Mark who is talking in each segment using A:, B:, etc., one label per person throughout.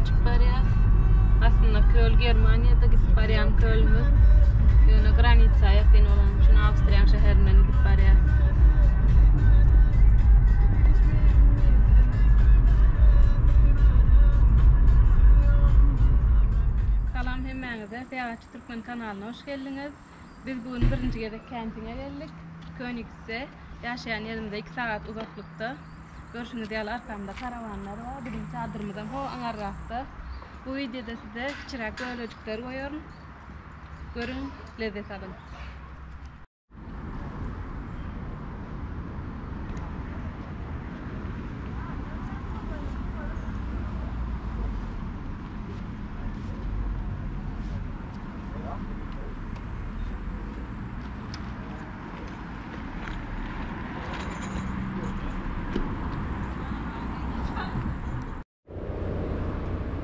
A: geçip barýas. Aslynda köl Germaniýada gidip barýan kölümiz. Ýöne granitsa ýakyn bolany üçin Awstriýanyň şäherinden gidip barýas. Salam hemmäňize. Syýahatçy Türkmen kanalyna hoş geldiňiz. Biz bu gün birinji gezek kempinge geldik. Königsse ýaşaýan ýerimize 2 sagat uzaklykda. Görşüňiz ýaly arkamda karawanlar bar. Biziň çadyrymyzam ho aňarrakda. Bu wideoda size kiçiräk bölejikler goýaryn. Görüň, lezzet alyň.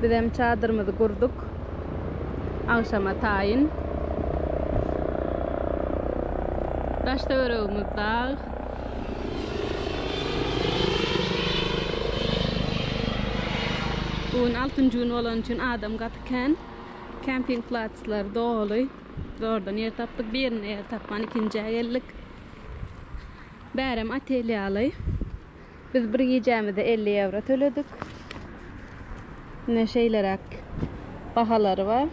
A: Bizem çadyrymyzy gurduk. Agşama taýyn. Daş-töweregimiz dag. Bu gün altynjy gün bolany üçin adam gaty kän. Kemping platslar doly. Zordan ýer tapdyk. Birinde ýer tapman ikinjä geldik. Bärem otel ýaly. Biz bir gijämize 50 ýewro töledik. Ine şeýleräk bahalary bar.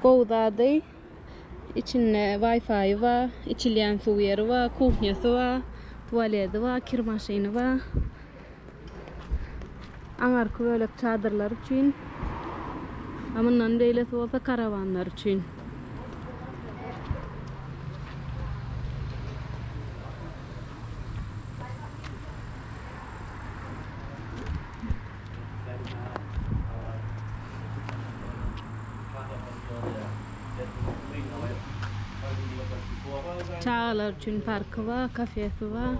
A: Gowy zady içinde Wi-Fi bar, içilýän suw ýeri bar, kuhnýasy bar, tualeti bar, kir maşyny bar. Aňarky bölek çadyrlar üçin. A mundan beýlesi bolsa karawanlar üçin. Çagalar üçin parky bar, kafesi bar.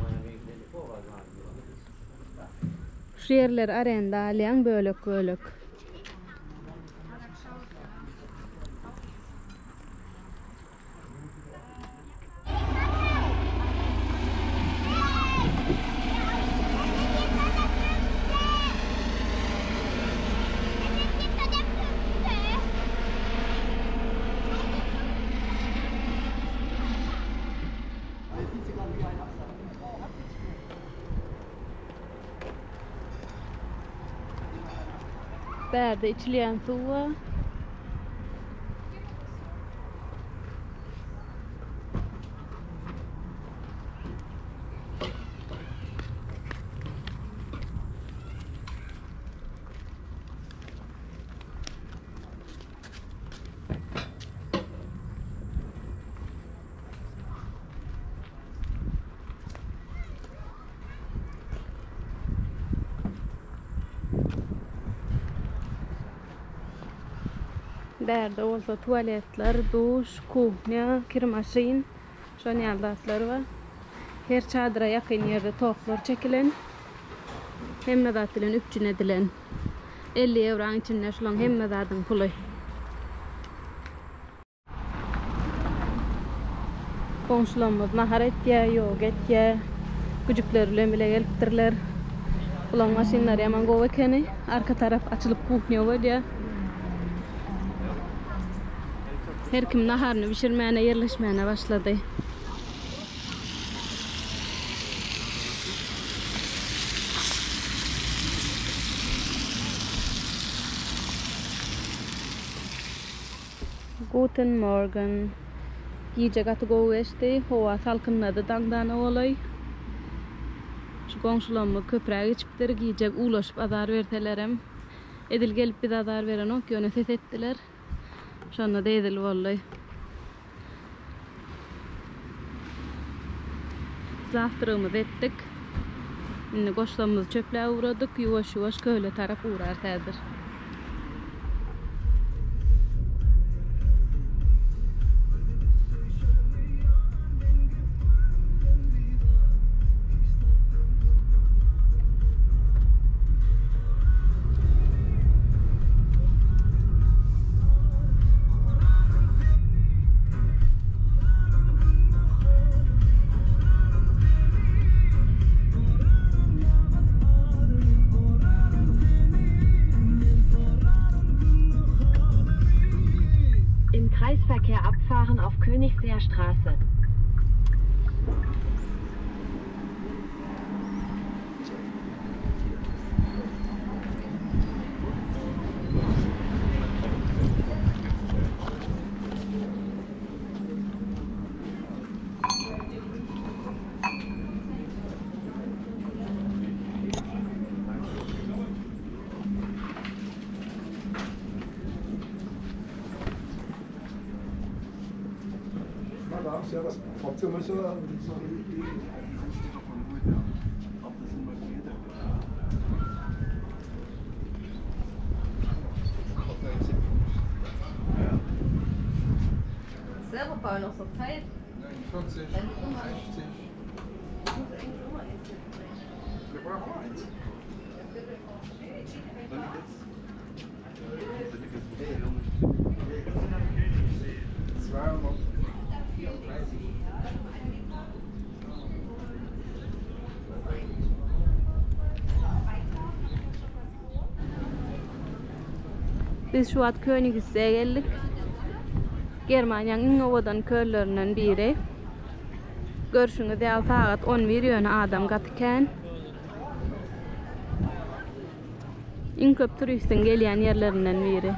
A: Şu ýerleri arenda alýaň bölek-bölek. Bärde içilýän suw bar. Bärde bolsa tualetler, duş, kuhnýa, kir maşyn, şon ýaly zatlar bar. Her çadyra ýakyn ýerde toklar çekilen. Hemme zat bilen üpjün edilen. 50 ýewraň içinde şulaň hemme zadyň puly. Goňşularymyz nahar etýär, ýoga etýär. Güjükleri bilen bile gelipdirler. Bulaň maşynlary ýaman gowy ekeni. Arka tarap açylyp kuhnýa bolýar. Her kim naharyny bişirmäne, ýerleşmäne başlady. Guten Morgen. Gije gaty gowy geçdi. Howa salkynlady daňdana golaý. Şu goňşularymyz köpräk içipdir. Gije uwlaşyp azar berselerem, edil gelip bize azar berenok, ýöne ses etdiler. Şonda-da edil boldy. Zawtragymyzy etdik. Indi goşlarymyzy çöpläp ugradyk. Ýuwaş-ýuwaş köle tarap ugrarys häzir.
B: Fahren auf Königsseer Straße.
A: Selber bauen aus der Zeit.
C: 49, 60. Wir brauchen eins.
A: Biz şu wagt Königssee'e geldik. Germaniýanyň iň owadan köllerinden biri. Görşüňiz ýaly sagat 11 ýöne adam gaty kän. Iň köp turistiň gelýän ýerlerinden biri.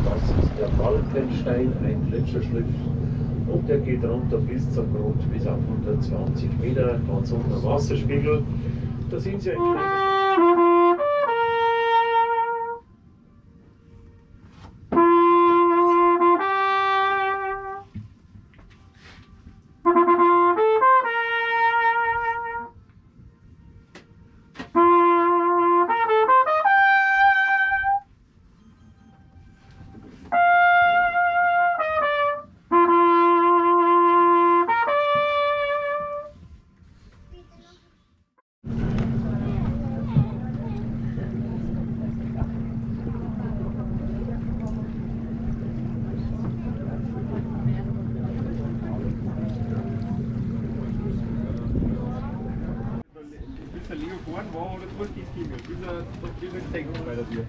D: Das ist der Falkenstein, ein Gletscherschliff. Und der geht runter bis zum Grund, bis auf 120 Meter, ganz unter Wasserspiegel. Da sind Sie ein kleines
C: Bis der Leo geboren war, hat er durchgeklingelt. Bis er, bis er gesehen bei der Tür.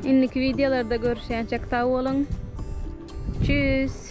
A: Indiki wideolarda görüşýänçäk sag boluň. Tschüss.